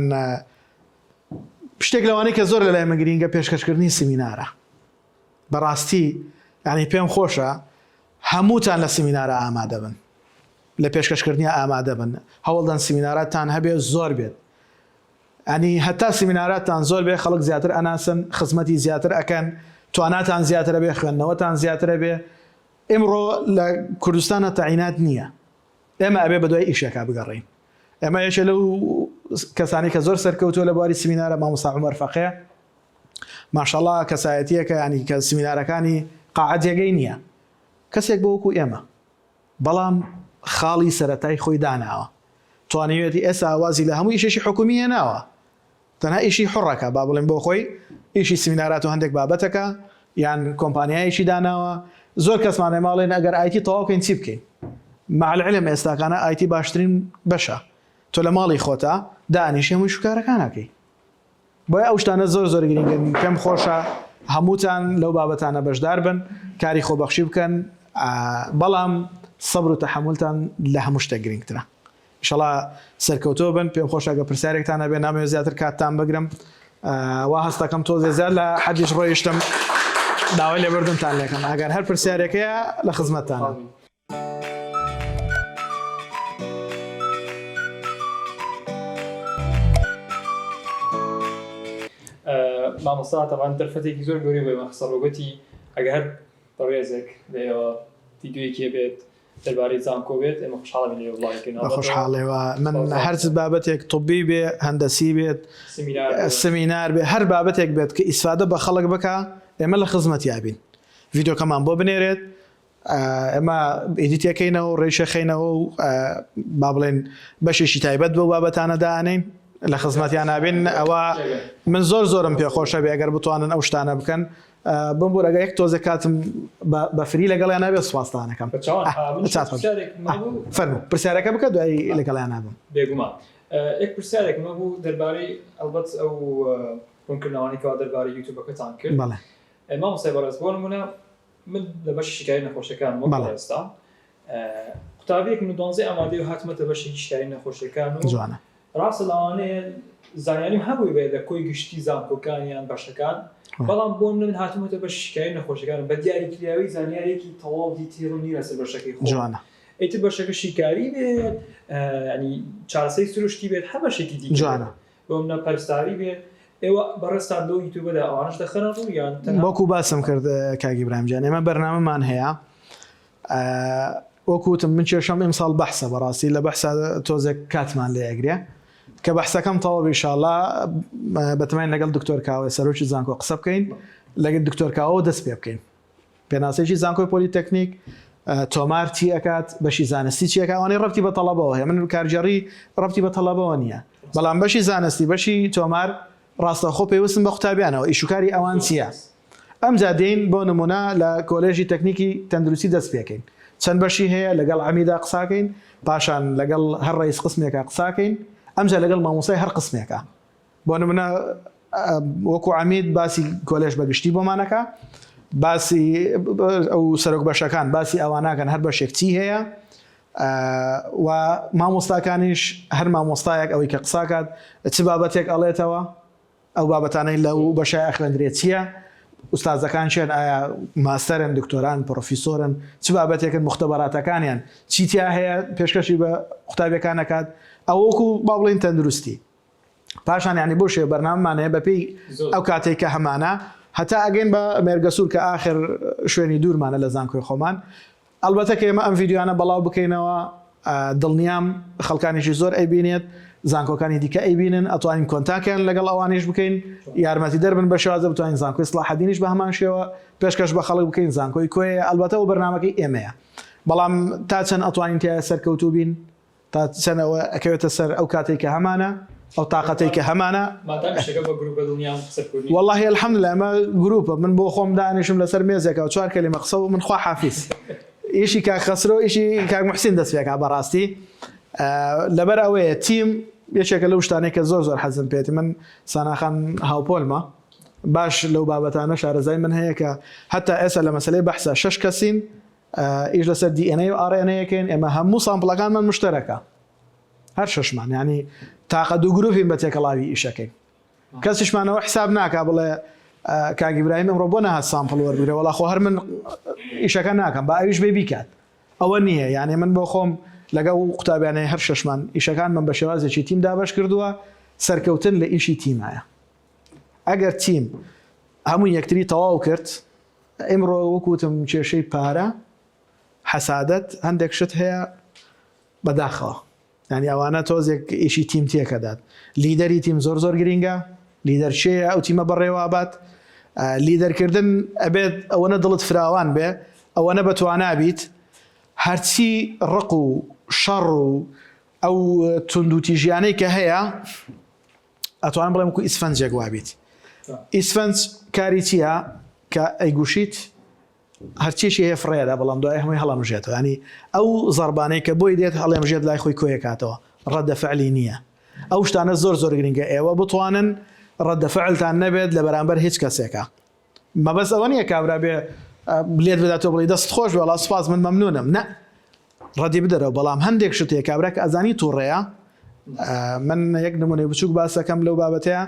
شتێک لەوانەی کە زۆر لەلای من گرینگە پێشکەشکردنی سیمینارە بەڕاستی یعنی پێم خۆشە هەمووتان لە سیمینارە ئامادە بن لە پێشکەشکردنی ئامادە بن هەوڵدەن سیمیناراتان هەبێ زۆر بێت ئەنی هەتا سیمیناراتتان زۆر بێ خەڵک زیاتر ئەناسن خزمەتی زیاتر ئەکەن تواناتان زیاتر ئەبێ خوێندنەوەتان زیاتر ئەبێ ئیمڕۆ لە کوردستانە تەعینات نییە ئێمە ئەبێ بەدوای ئیشێکا بگەڕێین ئێمە یەکێ لەو کەسانی کە زۆر سەرکەوتووە لە بواری سمینارە مامۆستا عومەر فەقێ ماشەڵا کەسایەتیەکە ینی کە سمینارەکانی قاعە جێگەی نییە کەسێک بۆ وەکو ئێمە بەڵام خاڵی سەرەتای خۆی داناوە توانیویەتی ئێستا وازی لە هەموو ئیشێکی حکومی هێناوە تەنها ئیشی حوڕەکە با بڵێم بۆ خۆی ئیشی سمینارات و هەندێک بابەتەکە یان کۆمپانیایەکی داناوە زۆر کەسمان ئێمە ئەڵێن ئەگەر IT تەواو کەین چی بکەین مع العلم ئێستاکانە IT باشترین بەشە تۆ لە ماڵی خۆتا دانیشی هەموو شوکارەکان ئەکەی بۆیە ئەو شتانە زۆر زۆر گرنگن پێم خۆشە هەمووتان لەو بابەتانە بەشدار بن کاری خۆبەخشی بکەن بەڵام سەبر و تەحەمولتان لە هەموو شتێک گرنگترە ئیشەڵا سەرکەوتوو بن پێم خۆشە گە پرسیارێکتان هەبێ نامەوێت زیاتر کاتتان بگرم وا هەستەکەم تۆزێ زیاد لە حەدیش ڕۆیشتم داوای لێبوردنتان لێکەم ئەگەر هەر پرسیارێکەیە لە خزمەتتانم. مامۆستا تەبعەن دەرفەتێکی زۆر گەورەی بۆ ئێمە خستە ڕوو گوتی ئەگەر هەر بەڕێزێک لە ئێوە ڤیدیۆیەکی هەبێت دەربارەی زانکۆ بێت ئێمە خۆشحاڵین لێ بڵاوی کەینەوە. بە خۆشحاڵیەوە من هەر بابەتێک طبی بێ هەندەسی بێت سمینار بێ هەر بابەتێک بێت کە ئیسفادە بە خەڵک بکا ئێمە لە خزمەتیا بین ڤیدیۆکەمان بۆ بنێرێت ئێمە edit ەکەینەوە و ڕێیشەخەینەوە و با بڵێن بەشێکی تایبەت بەو بابەتانە دانین لە خزمەتیان نابین ئەوە من زۆر زۆرم پێخۆشە بێ ئەگەر بتوانن ئەو شتانە بکەن بمبوور ئەگەر یەک تۆزێک کاتم بە free لەگەڵیان نابێت سوپاستانەکەم فەرموو پرسیارەکە بکە دوایی لەگەڵیان نابم بێگومان یەک پرسیارێک مەبوو دەربارەی ئەلبەت ئەو ڕوونکردنەوەی کەوا دەربارەی یوتیوبەکەتان کرد بەڵێ مامۆستای بەڕێز بۆ نمونە من لە بەشی شیکاری نەخۆشیەکان وەک بەڵێ. ئێستا قوتابیەکم لە دوانزەی ئامادەی و هاتمەتە بەشی شیکاری نەخۆشیەکان و جوانە. ڕاستە لەوانەیە زانیاریم هەبووی بێت لە کۆی گشتی زانکۆکان یان بەشەکان بەڵام بۆ من هاتوومەتە بەشی شیکاری نەخۆشیەکان بە دیاریکراوی زانیارێکی تەواو detail م نییە لەسەر بەشەکەی خۆم جوانە. ئیتر بەشەکە شیکاری بێت ینی چارەسەری سروشتی بێت هەر بەشێکی دیکە جوانە. بۆ منە پەرستاری بێت ئێوە بەڕێزتان لەو یوتیوبەدا ئەوانەش دەخەنە ڕوو یان تەنها وەکو باسم کرد کاک ئیبراهیم جان ئێمە بەرنامەمان هەیە وەکو وتم من کێشەم ئیمساڵ بەحسە بەڕاستی لە بەحسە تۆزێک کاتمان لێ ئەگرێ کە بەحسەکەم تەواو بێ ئینشاڵڵا بەتەماین لەگەڵ دکتۆر کاوە سەرۆکی زانکۆ قسە بکەین لەگەڵ دکتۆر کاوە دەست پێ بکەین. پێناسەیەکی زانکۆی پۆلیتەکنیک، تۆمار چی ئەکات، بەشی زانستی چی ئەکات، ئەوانەی ڕەبتی بە تەڵەبەوە هەیە، من کارگێڕی ڕەبتی بە تەڵەبەوە نییە، بەڵام بەشی زانستی، بەشی تۆمار ڕاستەوخۆ پەیوەستن بە قوتابیانەوە، ئیشوکاری ئەوان چییە؟ ئەمجا دێین بۆ نمونە لە کۆلێژی تەکنیکی تەندروستی دەست پێکەین، چەند بەشی هەیە، لەگەڵ عەمیدا قساکەین، پاشان لەگەڵ هەر ڕەئیس قسمێکا قساکەین، ئەمجا لەگەڵ مامۆستای هەر قسمێکا. بۆ نمونە وەکو عەمید باسی کۆلێژ بە گشتی بۆمان ئەکا، باسی ئەو سەرۆک بەشەکان باسی ئەواناکەن هەر بەشێک چی هەیە و مامۆستاکانیش هەر مامۆستایەک ئەوەی کە قساکات چ بابەتێک ئەڵێتەوە ئەو بابەتانەی لەو بەشە ئەخوێندرێت چییە ئوستازەکان کێن ئایا ماستەرن دکتۆران پڕۆفیسۆرن چ بابەتێکن مختبەراتەکانیان چی تیا هەیە پێشکەشی بە قوتابیەکان ئەکات ئەوە وەکو با بڵێین تەندروستی پاشان یانی بۆ شێوە بەرنامەمان هەیە بەپێی ئەو کاتێک کە هەمانە هەتا ئەگەین بە مێرگەسوور کە ئاخر شوێنی دوورمانە لە زانکۆی خۆمان ئەلبەتە کە ئێمە ئەم ڤیدیۆیانە بەڵاو بکەینەوە دڵنیام خەڵکانێکی زۆر ئەیبینێت زانکۆکانی دیکە ئەیبینن ئەتوانین کۆنتاکیان لەگەڵ ئەوانیش بکەین یارمەتی دەربن بە شێوازە بتوانین زانکۆی سڵاحەدینیش بە هەمان شێوە پێشکەش بە خەڵک بکەین زانکۆی کۆیە ئەلبەتە و بەرنامەکەی ئێمەیە بەڵام تا چەند ئەتوانین تیا سەرکەوتوو بین تا چەند ئەوە ئەکەوێتە سەر ئەو کاتەی کە هەمانە ئەو تاقەتەی کە هەمانە. مادام ئیشەکە بە گروپە دڵنیام سەرکەوتنی. وەڵاهی الحمدللە ئەمە گروپە من بۆ خۆم دانیشم لەسەر مێزێکا و چوار کەلیمە قسە و من خوا حافیز ئیشی کاک خەسرۆ ئیشی کاک موحسین دەست پێکا بەڕاستی لەبەر ئەوەیە تیم یەکێکە لەو شتانەی کە زۆر زۆر حەزم پێێتی من ساناخان هاوپۆلمە باش لەو بابەتانە شارەزای من هەیە کە هەتا ئێستا لە مەسلەی بەحسە شەش کەسین ئیش لەسەر DNA و RNA ئەکەین ئێمە هەموو sample ەکانمان مشتەرەکە هەر شەشمان یانی تاقە دوو گروپین بە تێکەڵاوی ئیشەکەین کەسیشمانەوە حساب ناکا بڵێ کاک ئیبراهیم ئەمڕۆ بۆ نەهات sample وەربگرە وەڵا خۆ هەر من ئیشەکە ناکەم با ئەویش بێ بیکات ئەوە نییە یانێ من بۆ خۆم لەگەڵ قوتابیانەی هەر شەشمان ئیشەکان من بە شێوازێکی تیم دابەش کردووە سەرکەوتن لە ئیشی تیمایە ئەگەر تیم هەموو یەکتری تەواو کرد ئیمڕۆ وەک وتم کێشەی پارە، حەسادەت، هەندێک شت هەیە بەداخەوە یانی ئەوانە تۆزێک ئیشی تیم تێکەدات. لیدەری تیم زۆر زۆر گرینگە، لیدەر کێیە ئەو تیمە بەڕێوە ئەبات. لیدەرکردن ئەبێت ئەوەنە دڵت فراوان بێ، ئەوەنە بەتوانا بیت هەرچی ڕق و شەڕ و ئەو توندوتیژیانەی کە هەیە ئەتوانم بڵێم وەکو ئیسفەنجێک وابیت. ئیسفەنج کاری چییە کە ئەیگوشیت هەرچیەکی هەیە فڕێدا بەڵام دوای هەمووی هەڵەمژێتەوە ینی ئەو زەربانەی کە بۆی دێت هەڵێمژێت لای خۆی کۆیەکاتەوە ڕەدە فعلی نییە ئەو شتانە زۆر زۆر گرنگە ئێوە بتوانن ڕەدە فعلتان نەبێت لە بەرامبەر هیچ کەسێکە مەبەست ئەوە نییە کابرا بێ لێت بدات تۆ بڵێی دەست خۆش بێ وەڵا سوپاس من مەمنونم نە ڕەدی بدەرەوە بەڵام هەندێک شت هەیە کابرا کە ئەزانی توڕەیە من یەک نمونەی بچوک باسەکەم لەو بابەتەیە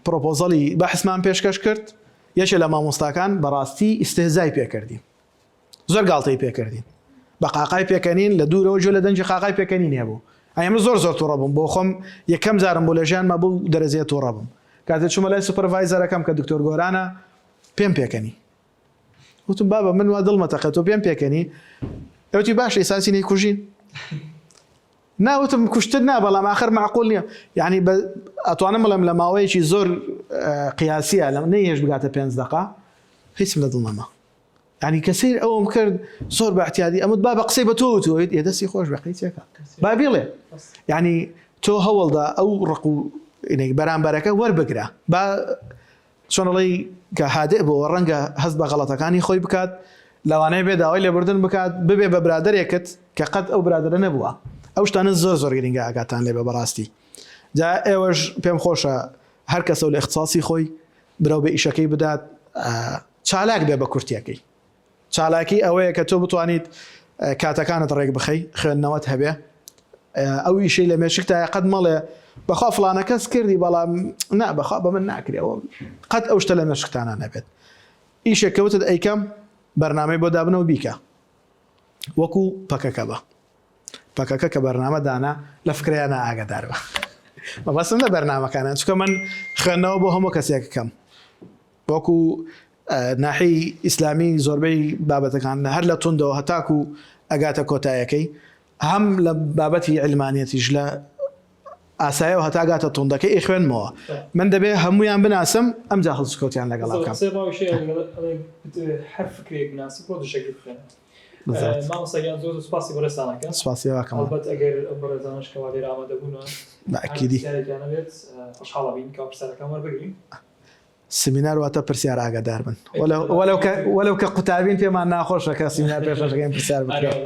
proposal ی بەحسمان پێشکەش کرد یەکێ لە مامۆستاکان بەڕاستی ئیستهزای پێکردین زۆر گاڵتەی پێکردین بە قاقای پێکەنین لە دوورەوە گوێ لە دەنگی قاقای پێکەنین هەبوو ئەی من زۆر زۆر توڕە بووم بۆ خۆم یەکەم جارم بوو لە ژیانما بەو دەرەجەیە توڕە بووم کاتێ چوومە لای supervisor ەکەم کە دکتۆر گۆرانە پێم پێکەنی وتم بابە من وا دڵمە تەقێ تۆ پێم پێکەنی ئەوتی باشە ئیساسی نەیکوژین ناوتم کوشتن نا بەڵام ئاخر معقول نییە یعنی ئەتوانم بڵێم لە ماوەیەکی زۆر قیاسیە لە نەیهێش بگاتە پێنج دقە هیچم لە دڵ نەما یانی کە سەیر ئەوم کرد زۆر بە احتیادی ئەمت با بە قسەی بە تۆ وتووە ئێ دەستی خۆش بێ قەیچێکە با بیڵێ یانی تۆ هەوڵدا ئەو ڕق و بەرامبەرەکە وەربگرە با چۆنڵی کە هادئ بۆ ڕەنگە هەست بە غەڵەتەکانی خۆی بکات لەوانەیە بێ داوای لێبوردن بکات ببێ بە برادەرێکت کە قەت ئەو برادەرە نەبووە ئەو شتانە زۆر زۆر گرنگە ئاگاتان لێ بە بەڕاستی جا ئێوەش پێم خۆشە هەر کەسە و لە اختصاصی خۆی برەو بە ئیشەکەی بدات چالاک بێ بە کورتیەکەی. چالاکی ئەوەیە کە تۆ بتوانیت کاتەکانت ڕێک بخەی، خوێندنەوەت هەبێ، ئەو ئیشەی لە مێشکتایە قەت مەڵێ بەخوا فڵانە کەس کردی بەڵام نا بەخوا بە من ناکرێ ئەوە قەت ئەو شتە لە مێشکتانا نەبێت. ئیشێک کە وتت ئەیکەم بەرنامەی بۆ دابنە و بیکە. وەکو پەکەکە بە. پەکەکە کە بەرنامە دانا لە فکرەیانە ئاگادار بە. مەبەستم لە بەرنامەکانە چونکە من خوێندنەوە بۆ هەموو کەسێک کەم. وەکو ناحیەی ئیسلامی زۆربەی بابەتەکان هەر لە توندەوە هەتاکو ئەگاتە کۆتایەکەی هەم لە بابەتی علمانیەتیش لە ئاسایەوە هەتا گاتە توندەکەی ئەیخوێنمەوە من دەبێ هەموویان بناسم ئەمجا هەڵسوکەوتیان لەگەڵا بکەم. قسەی باویش هەیە ئەڵێ هەر فکرێک بناسی بڕۆ دژەکەی بخوێنە. بالضبط. مامۆستا گیان زۆر زۆر سوپاسی بەڕێزتان ئەکەم. سوپاسی ئێوە ئەکەم. هەڵبەت ئەگەر ئەو بەڕێزانەش کەوا لێرە ئامادە بوونە بە هەر ئەکیدی. پرسیارێکیان هەبێت خۆشحاڵ ئەبین کەوا پرسیارەکان وەربگرین. سمینار واتە پرسیار ئاگادار بن وەلو کە وەلو کە قوتابین پێمان ناخۆشە کە سیمینار پێشەکەین پرسیار بکرێت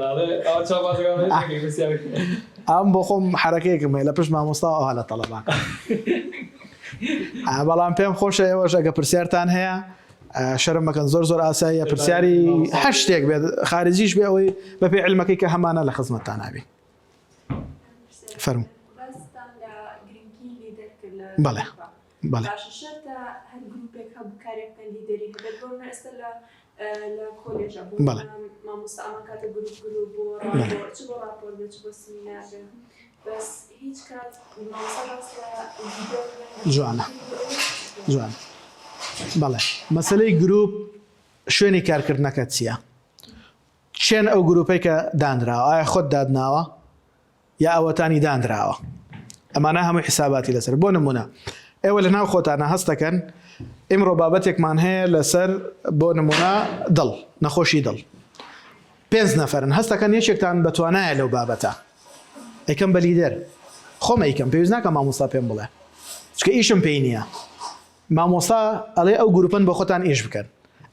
ئەم بۆ خۆم حرەکەیەکم هەیە لە پشت مامۆستا ئەوها لە تەڵەبان بەڵام پێم خۆشە ئێوەش ئەگە پرسیارتان هەیە شەرم مەکەن زۆر زۆر ئاساییە پرسیاری هەر شتێک بێت خارجیش بێ ئەوەی بەپێی علمەکەی کە هەمانە لە خزمەتتان نابین فەرموو بەڵێ بەڵێ. باشە شەرتە هەر گروپێک هەبوو کارێک بکەن لیدەری هەبێت بۆ منە ئێستا لە لە کۆلێژە بۆ بەڵێ. مامۆستا ئەمان کاتە گروپ گروپ بۆ بەڵێ. ڕاپۆرت چ بۆ ڕاپۆرت بێت چ بۆ سمینار بێ بەس هیچ کات مامۆستا باس لە لیدەر یان جوانە جوانە بەڵێ مەسەلەی گروپ شوێنی کارکردنەکەت چییە؟ کێن ئەو گروپەی کە دانراوە ئایا خۆت دادناوە؟ یا ئەوەتانی دانراوە ئەمانە هەمووی حیساباتی لەسەر بۆ نمونە ئێوە لە ناو خۆتانە هەستەکەن ئیمڕۆ بابەتێکمان هەیە لەسەر بۆ نمونە دڵ نەخۆشی دڵ پێنج نەفرن هەستەکەن یەکێکتان بەتوانایە لەو بابەتە ئەیکەم بە لیدەر خۆم ئەیکەم پێویست ناکە مامۆستا پێم بڵێ چکە ئیشم پێی نییە مامۆستا ئەڵێ ئەو گروپەن بۆ خۆتان ئیش بکەن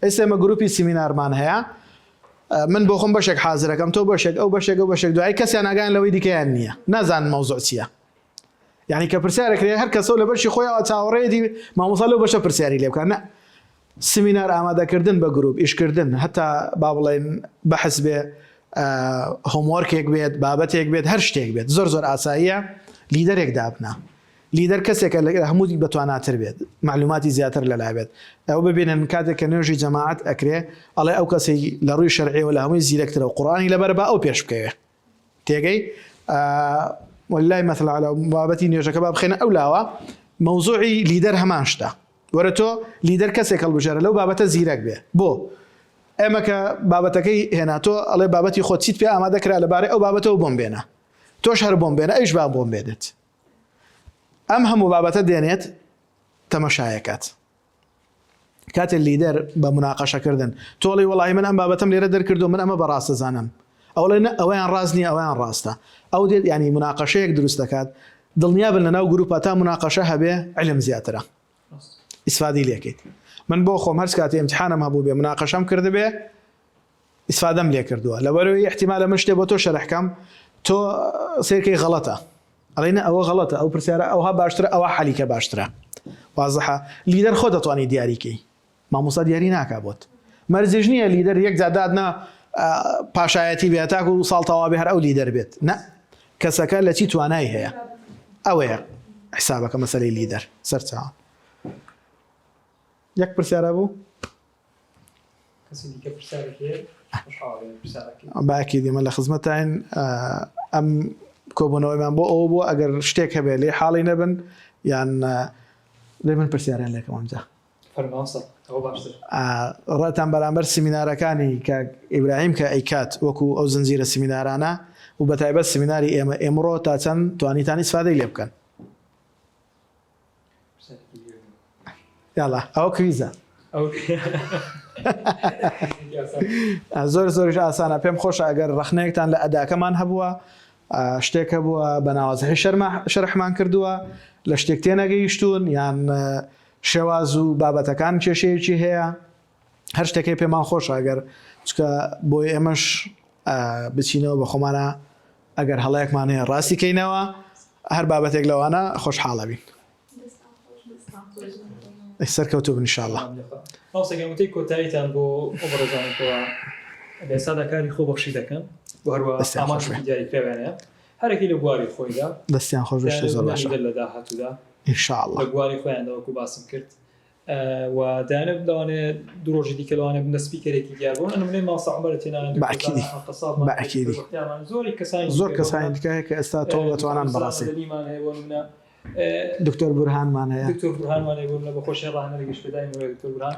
ئێستا ئێمە گروپی سیمینارمان هەیە من بۆ خۆم بەشێک حازرەکەم تۆ بەشێک ئەو بەشێک ئەو بەشێک دوایی کەسیان ئاگایان لەوەی دیکەیان نییە نازانن مەوزوع چییە یعنی کە پرسیارەکرێ هەر کەسەو لە بەشی خۆیەوە چاوەڕێیەتی مامۆستا لەو بەشە پرسیاری لێ بکات نە سمینار ئامادەکردن بە گروپ ئیشکردن هەتا با بڵێن بەحس بێ homework ێک بێت بابەتێک بێت هەر شتێک بێت زۆر زۆر ئاساییە لیدەرێک دابنا لیدەر کەسێکە لە هەمووی بەتواناتر بێت، مەعلوماتی زیاتر لەلا بێت. ئەوە ببینن کاتێک کە نوێژی جەماعەت ئەکرێ، ئەڵێ ئەو کەسەی لە ڕووی شەرعیەوە لە هەمووی زیرەکترە و قورئانی لەبەرە با ئەو پێش بکەوێ. تێگەی؟ ولله المثل الاعلی بابەتی نوێژەکە با بخەینە ئەو لاوە، مەوزوعی لیدەر هەمان شتە. وەرە تۆ لیدەر کەسێک هەڵبژێرە لەو بابەتە زیرەک بێ. بۆ؟ ئێمە کە بابەتەکەی هێنا تۆ ئەڵێ بابەتی خۆت چیت پێ ئامادە کرا لەبارەی ئەو بابەتەوە بۆم بێنە. تۆش هەر بۆم بێنە ئەویش با بۆم بێنێت. ئەم هەموو بابەتە دێنێت تەمەشایەکات کاتێ لیدەر بە مناقەشەکردن تۆڵی وەڵی من ئەم بابەتم لێرە دەرکردو من ئەمە بەڕاستە زانم ئەوڵێ نە ئەویان ڕاست نییە ئەویان ڕاستە ئەو دێت ینی مناقەشەیەک دروست دەکات دڵنیا بن لەناو گروپە تا مناقەشە هەبێ علم زیاترە ئیسفادی لێکەیت من بۆ خۆم هەرچ کاتێ امتحانم هەبوو بێ مناقەشەم کردبێ ئیسفادەم لێ کردووە لەبەرەوەی ئیحتیمالە من شتێ بۆ تۆ شەرح کەم تۆ سەیرکەی غەڵەتە ئەڵێ نە ئەوە غەڵەتە ئەو پرسیارە ئەوها باشترە ئەوە حەلیکە باشترە وازحە لیدەر خۆ دەتوانی دیاریکەی مامۆستا دیاری ناکا بۆت مەرجیش نییە لیدەر یەک جار دادنا پاشایەتی بێ تاکو ساڵ تەواو بێ هەر ئەو لیدەر بێت نە کەسەکە لە چی توانای هەیە ئەوەیە حسابەکە مەسەلەی لیدەر سەرچاوە یەک پرسیارە بوو کەسی دیکە پرسیارێک هەیە خۆشحاڵ دەبین پرسیارەکەی. بە ئەکید ئێمە لە خزمەتتاین ئەم کۆبوونەوەیمان بۆ ئەوە بووە ئەگەر شتێک هەبێ لێی حاڵی نەبن یان لێ من پرسیاریان لێکەم ئەمجا. فەرموو مامۆستا ئەوە باشترە. ڕاتان بەرامبەر سیمینارەکانی کاک ئیبراهیم کە ئەیکات وەکو ئەو زنجیرە سیمینارانە و بەتایبەت سیمیناری ئێمە ئێمڕۆ تا چەند توانیتان ئیسفادەی لێ بکەن؟ یاڵا ئەوە quiz ە زۆر زۆریش ئاسانە پێم خۆشە ئەگەر ڕەخنەیەکتان لە ئەداکەمان هەبووە شتێک هەبووە بە ناوازحی شەرمە شەرحمان کردووە لە شتێک تێنەگەیشتون یان شێواز و بابەتەکان کێشەیەکی هەیە هەر شتێکی پێمان خۆشە ئەگەر چکە بۆی ئێمەش بچینەوە بە خۆمانە ئەگەر هەڵەیەکمان هەیە ڕاستی کەینەوە هەر بابەتێک لەوانە خۆشحاڵە بین. سەرکەوتوو بن ان شاء اللە. مامۆستا گیان وتەی کۆتاییتان بۆ ئەو بەڕێزانەی کەوا لە ئێستادا کاری خۆبەخشی دەکەن و هەروەها دەستیان خۆش بێ. ئامانجێکی دیاریکراویان هەیە هەرێکی لە بواری خۆیدا دەستیان خۆش بێ شتێ دەیانەوێت زۆر ببنە باشە. لیدەر لە داهاتوودا ان شاء اللە. لە بواری خۆیاندا وەکو باسم کرد و دەیانەوێت لەوانەیە دوو ڕۆژی دیکە لەوانەیە ببنە speaker ێکی دیار بۆ نمونەی مامۆستا عومەر تێنان بە ئەکیدی بە ئەکیدی زۆری کەسانی زۆر کەسانی دیکە هەیە کە ئێستا تۆ بە توانان بەڕاستی مەدەنیمان هەیە بۆ نمونە دکتۆر بورهانمان هەیە دکتۆر بورهانمان هەیە بۆ نمونە بەخۆشی ڕاهێنەری گەشتپێدانی مرۆیی دکتۆر بورهان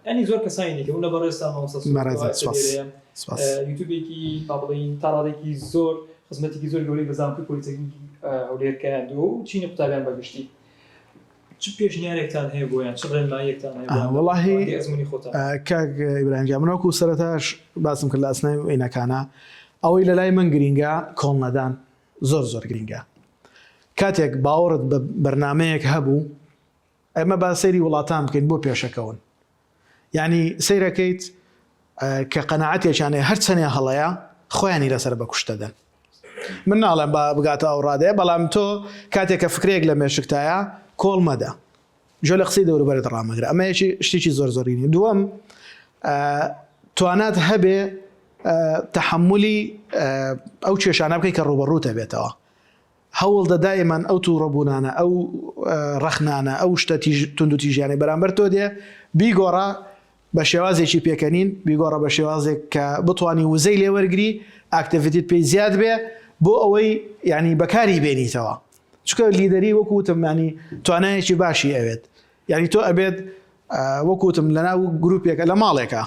ئەنی زۆر کەسانی دیکە بوونە بەڕێزتان مامۆستا بەڕێزت سپاس سپاس یوتیوبێکی با بڵێین تا ڕادەیەکی زۆر. خزمەتێکی زۆر گەورەی بە زانکۆی پۆلیتەکنیکی هەولێر گەیاندووە و چینی قوتابیان بە گشتی. چ پێشنیارێکتان هەیە بۆیان، چ ڕێنماییەکتان هەیە بۆیان لە وەڵاهی ڕوانگەی ئەزموونی خۆتان؟ کاک ئیبراهیم گیان من وەکو سەرەتاش باسم کرد لە ئەسنای وینەکانا ئەوەی لەلای من گرینگە کۆڵنەدان زۆر زۆر گرینگە کاتێک باوەڕت بە بەرنامەیەک هەبوو ئێمە با سەیری وڵاتان بکەین بۆ پێشەکەون یعنی سەیرەکەیت کە قەناعەتێکیان هەیە هەر چەنێ هەڵەیە خۆیانی لەسەر بە کوشتە دەن من ناڵێم با بگاتە ئەو ڕادەیە بەڵام تۆ کاتێک کە فکرەیەک لە مێشکتایە کۆڵ مەدە گوێ لە قسەی دەوروبەرت ڕامەگرە ئەمە یەکی شتێکی زۆر زۆر گرنگە دووەم توانات هەبێ تەحملی ئەو کێشانە بکەیت کە ڕوبەڕووتە بێتەوە هەوڵدە دایمەن ئەو توڕەبوونانە ئەو ڕەخنانە ئەو شتە توندوتیژیانەی بەرامبەر تۆ دێ بیگۆڕە بە شێوازێکی پێکەنین، بیگۆڕە بە شێوازێک کە بتوانی وزەی لێ وەرگری، activity ت پێی زیاد بێ بۆ ئەوەی یانی بەکاری بێنیتەوە. چونکە leader ی وەکو وتم یانی توانایەکی باشی ئەوێت. یانی تۆ ئەبێت وەکو وتم لەناو گروپێکە لە ماڵێکە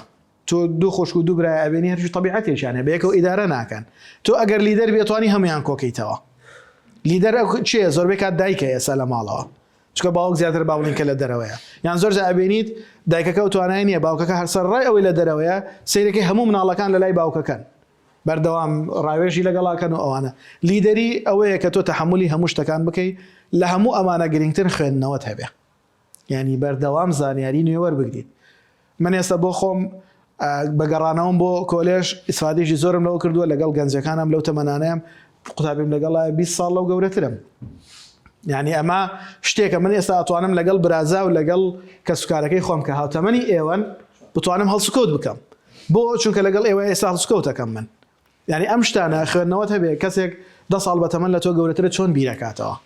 تۆ دوو خۆشک و دوو برای ئەبێنی هەرچی تەبیعەتێکیان هەیە بەیەکەوە ئیدارە ناکەن. تۆ ئەگەر leader بی ئەتوانی هەموویان کۆکەیتەوە. leader کێیە؟ زۆربەی کات دایکە ئێستا لە ماڵەوە. چونکە باوک زیاتر با بڵێین کە لە دەرەوەیە یان زۆر جار ئەبینیت دایکەکە ئەو توانای نییە باوکەکە هەر سەرەڕای ئەوەی لە دەرەوەیە سەیرەکەی هەموو مناڵەکان لە لای باوکەکەن بەردەوام ڕاوێژی لەگەڵاکەن و ئەوانە leader ی ئەوەیە کە تۆ تەحەمولی هەموو شتەکان بکەی لە هەموو ئەمانە گرنگتر خوێندنەوەت هەبێ یانی بەردەوام زانیاری نوێ وەربگریت من ئێستا بۆ خۆم بە گەڕانەوەم بۆ کۆلێژ ئیسفادەیەکی زۆرم لەوە کردووە لەگەڵ گەنجەکانم لەو تەمەنانەیەم قوتابیم لەگەڵ 20 ساڵ لەو گەورەترم یعنی ئەمە شتێکە من ئێستا ئەتوانم لەگەڵ برازا و لەگەڵ کەسوکارەکەی خۆم کە هاوتەمەنی ئێوەن بتوانم هەڵسوکەوت بکەم بۆ چونکە لەگەڵ ئێوە ئێستا هەڵسوکەوتەکەم من یانی ئەم شتانە خوێندنەوەت هەبێ کەسێک دە ساڵ بەتەمەن لە تۆ گەورەترە چۆن بیرەکاتەوە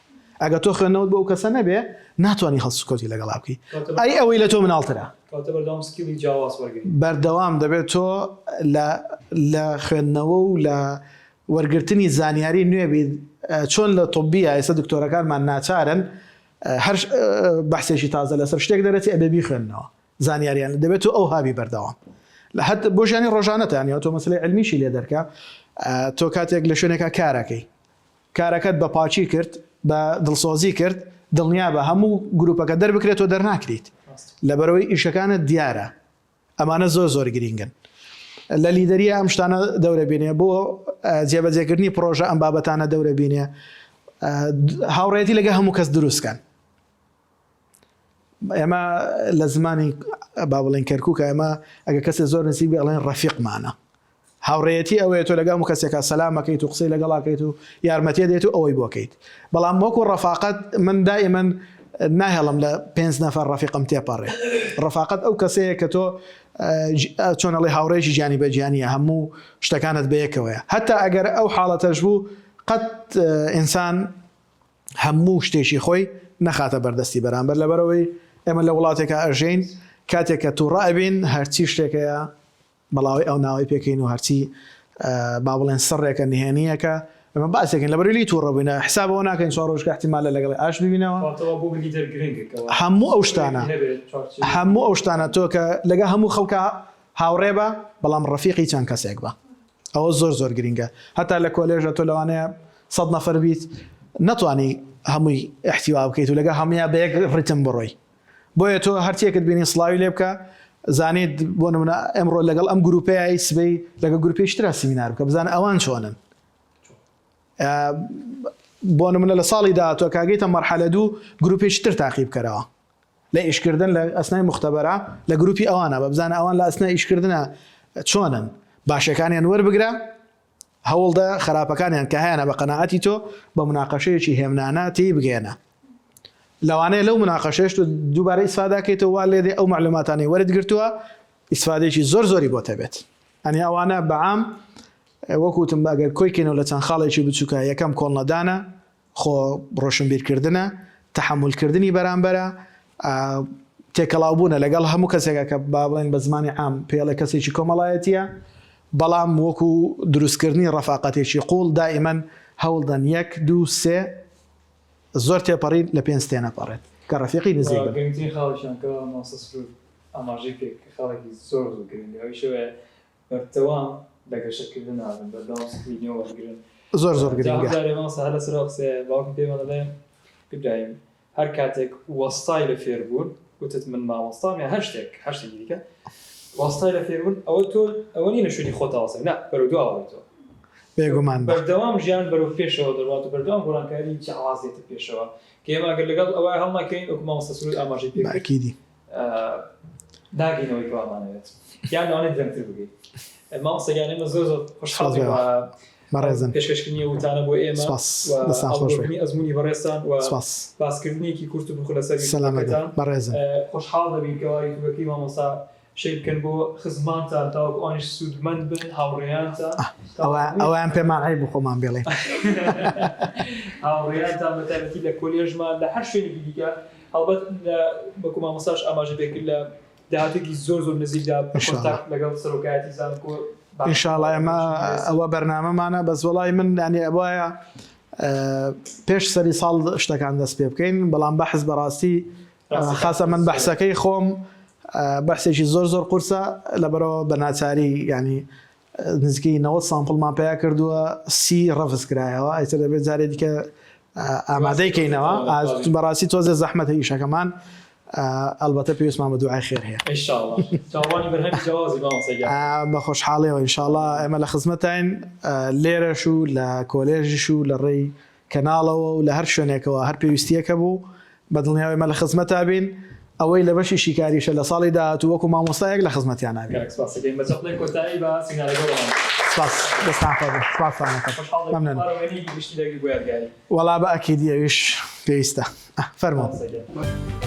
ئەگەر تۆ خوێندنەوەت بۆ ئەو کەسە نەبێ ناتوانی هەڵسوکەوتی لەگەڵا بکەی ئەی ئەوەی لە تۆ مناڵترە. کەواتە بەردەوام skill ی جیاواز وەرگری. بەردەوام دەبێت تۆ لە لە خوێندنەوە و لە وەرگرتنی زانیاری نوێ بیت چۆن لە طبیە ئێستا دکتۆرەکانمان ناچارن هەر بەحسێکی تازە لەسەر شتێک دەرەچێ ئەبێ بیخوێننەوە زانیاریان دەبێت تۆ ئەوها بی بەردەوام لە هەت بۆ ژیانی ڕۆژانەتان یا تۆ مەسلەی علمیشی لێ دەرکە تۆ کاتێک لە شوێنێکا کارەکەی کارەکەت بە پاکی کرد بە دڵسۆزی کرد دڵنیا بە هەموو گروپەکە دەربکرێت تۆ دەرناکریت لەبەرەوەی ئیشەکانت دیارە ئەمانە زۆر زۆر گرینگن لە leader یە ئەم شتانە دەورە بینێ بۆ جێبەجێکردنی پرۆژە ئەم بابەتانە دەورە بینێ هاوڕێتی لەگە هەموو کەس دروستکەن ئێمە لە زمانی با بڵێن کەرکووکە ئێمە ئەگە کەسێ زۆر نزیک بێ ئەڵێن ڕەفیقمانە هاوڕێیەتی ئەوەیە تۆ لەگەڵ هەموو کەسێکا سەلامەکەیت و قسەی لەگەڵاکەیت و یارمەتیە دێت و ئەوەی بۆکەیت بەڵام وەکو ڕەفاقەت من دائیمەن ناهێڵم لە پێنج نەفەر ڕەفیقم تێپەڕێ ڕەفاقەت ئەو کەسەیە کە تۆ چۆن ئەڵێ هاوڕێکی گیانی بە گیانیە هەموو شتەکانت بەیەکەوەیە هەتا ئەگەر ئەو حاڵەتەش بوو قەت ئینسان هەموو شتێکی خۆی نەخاتە بەردەستی بەرامبەر لەبەرئەوەی ئێمە لە وڵاتێکا ئەژێین کاتێک کە توڕە ئەبین هەرچی شتێکەیە بەڵاوەی ئەو ناوەی پێکەین و هەرچی با بڵێن سڕێکە نهێنیەکە ئەمە باسێکین لەبەرئەوەی لێی توڕە بووینە حساب ئەوە ناکەین چوار ڕۆژکە احتیمالە لەگەڵی ئاش ببینەوە هەموو ئەو شتانە هەموو ئەو شتانە تۆ کە لەگە هەموو خەڵکە هاوڕێ بە بەڵام ڕەفیقی چەند کەسێک بە ئەوە زۆر زۆر گرینگە هەتا لە کۆلێژە تۆ لەوانەیە سەد نەفەر بیت نەتوانی هەمووی احتیوا بکەیت و لەگە هەمویا بە یەک ڕیتم بڕۆی بۆیە تۆ هەرچیەکت بینی سڵاوی لێ بکە زانیت بۆ نمونە ئەمڕۆ لەگەڵ ئەم گروپەیە سبەی لەگە گروپێکی ترا سیمینار بکە بزانە ئەوان چۆنن بۆ نمونە لە ساڵی داهاتوە کاگەیتە مەرحەلە دوو گروپێکی تر تاقی بکەرەوە لە ئیشکردن لە ئەسنای موختەبەرا لە گروپی ئەوانە بە بزانە ئەوان لە ئەسنای ئیشکردنا چۆنن باشەکانیان وەربگرە هەوڵدە خراپەکانیان کە هەیانە بە قەناعەتی تۆ بە مناقەشەیەکی هێمنانە تێی بگەیەنە لەوانەیە لەو مناقەشەیەش تۆ دووبارە ئیسفاداکەیتەوە وا لێدێ ئەو معلوماتانەی وەرت گرتووە ئیسفادەیەکی زۆر زۆری بۆت هەبێت ئەنی ئەوانە بەعام وەکو وتم ئەگەر کۆی کەینەوە لە چەند خاڵێکی بچووکە یەکەم کۆڵنەدانە خۆ ڕۆشنبیرکردنە، تەحەمولکردنی بەرامبەرە، تێکەڵاوبوونە لەگەڵ هەموو کەسێکا کە با بڵێین بە زمانی عام پێڵێ کەسێکی کۆمەڵایەتییە، بەڵام وەکو دروستکردنی ڕەفاقەتێکی قووڵ دائیمەن هەوڵدەن یەک، دوو، سێ زۆر تێپەڕی لە پێنج تێنەپەڕێت کە ڕەفیقی نزیک بن. گرنگترین خاڵیشیان کە مامۆستا سرور ئاماژەی پێ کرد کە خاڵێکی زۆر زۆر گرنگە ئەویش ئەوەیە بەردەوام لە گەشەکردنا بن، بەردەوام skill ی نوێ وەرگرن. زۆر زۆر گرنگە. جارێ مامۆستا هەر لەسەر ئەو قسەیە باوکم پێمان دەڵێ ئیبراهیم هەر کاتێک وەستای لە فێربوون وتت من مامۆستام یان هەر شتێک هەر شتێکی دیکە وەستای لە فێربوون ئەوە تۆ ئەوە نیە لە شوێنی خۆتا وەستای نا بەرەو دواوە ڕۆی تۆ بێگومان بە. بەردەوام ژیان بەرەو پێشەوە دەڕوات و بەردەوام گۆڕانکاری جیاواز دێتە پێشەوە کە ئێمە ئەگەر لەگەڵ ئەوە هەڵنەکەین وەکو مامۆستا سرود ئاماژەی پێ کرد بەئەکیدی. ناگەینەوەی کە وامانەوێت یان لەوانەیە درەنگتر بگەین مامۆستا گیان ئێمە زۆر زۆر خۆشحاڵ سپاس بێوە. بەڕێزن. پێشکەشکردنی ئەو وتانە بۆ ئێمە سپاس. و دەستان خۆش بێ. ئەڵگۆکردنی ئەزموونی بەڕێزتان و سپاس. باسکردنێکی کورت و پوخت لەسەر سەلامەت بن. یوتیوبەکەتان. بەڕێزن. خۆشحاڵ دەبین کەوا یوتیوبەکەی مامۆستا share بکەن بۆ خزمانتان تاوەکو ئەوانیش سوودمەند بن هاوڕێیانتان ئەوە ئەوەیان پێمان عەیب خۆمان بێڵێین. هاوڕێیانتان بە تایبەتی لە کۆلێژمان لە هەر شوێنێکی دیکە هەڵبەت لە وەکو مامۆستاش ئاماژەی پێکرد لە داهاتوویەکی زۆر زۆر نزیکدا إن شاء الله. کۆنتاکت لەگەڵ سەرۆکایەتی زانکۆ إن شاء الله ئێمە ئەوە بەرنامەمانە بەس وەڵای من یانی ئەبوایە پێش سەری ساڵ شتەکان دەست پێ بکەین بەڵام بەحس بەڕاستی خاصە من بەحسەکەی خۆم بەحسێکی زۆر زۆر قورسە لەبەرەوە بە ناچاری ینی نزیکەی 90 sample مان پیا کردووە سی ڕەفز کرایەوە ئەیتر دەبێت جارێ دیکە ئامادەی کەینەوە بەڕاستی تۆزێ زەحمەتە ئیشەکەمان ئەلبەتە پێویستمان بە دوعای خێر هەیە إن شاء الله چاوەڕوانی بەرهەمی جیاوازی مامۆستا گیان. بە خۆشحاڵیەوە إن شاء الله ئێمە لە خزمەتاین لێرەش و لە کۆلێژیش و لە ڕێی کەناڵەوە و لە هەر شوێنێکەوە هەر پێویستیەک هەبوو بە دڵنیاوە ئێمە لە خزمەتا بین ئەوەی لە بەشی شیکاریشە لە ساڵی داهاتوو وەکو مامۆستایەک لە خزمەتیانا بین. کاک سپاس دەکەین بە چەپڵەی کۆتایی بە سیمینارەکە ڕەوانە. سپاس دەستان خۆش بێت سپاستان دەکەم خۆشحاڵ دەبین مەمنونم. دووبارە وێنەیەکی گشتی لەگەڵ بۆ یادگاری. وەڵا بە ئەکیدی ئەویش پێویستە. فەرموو. سپاس دەکەین.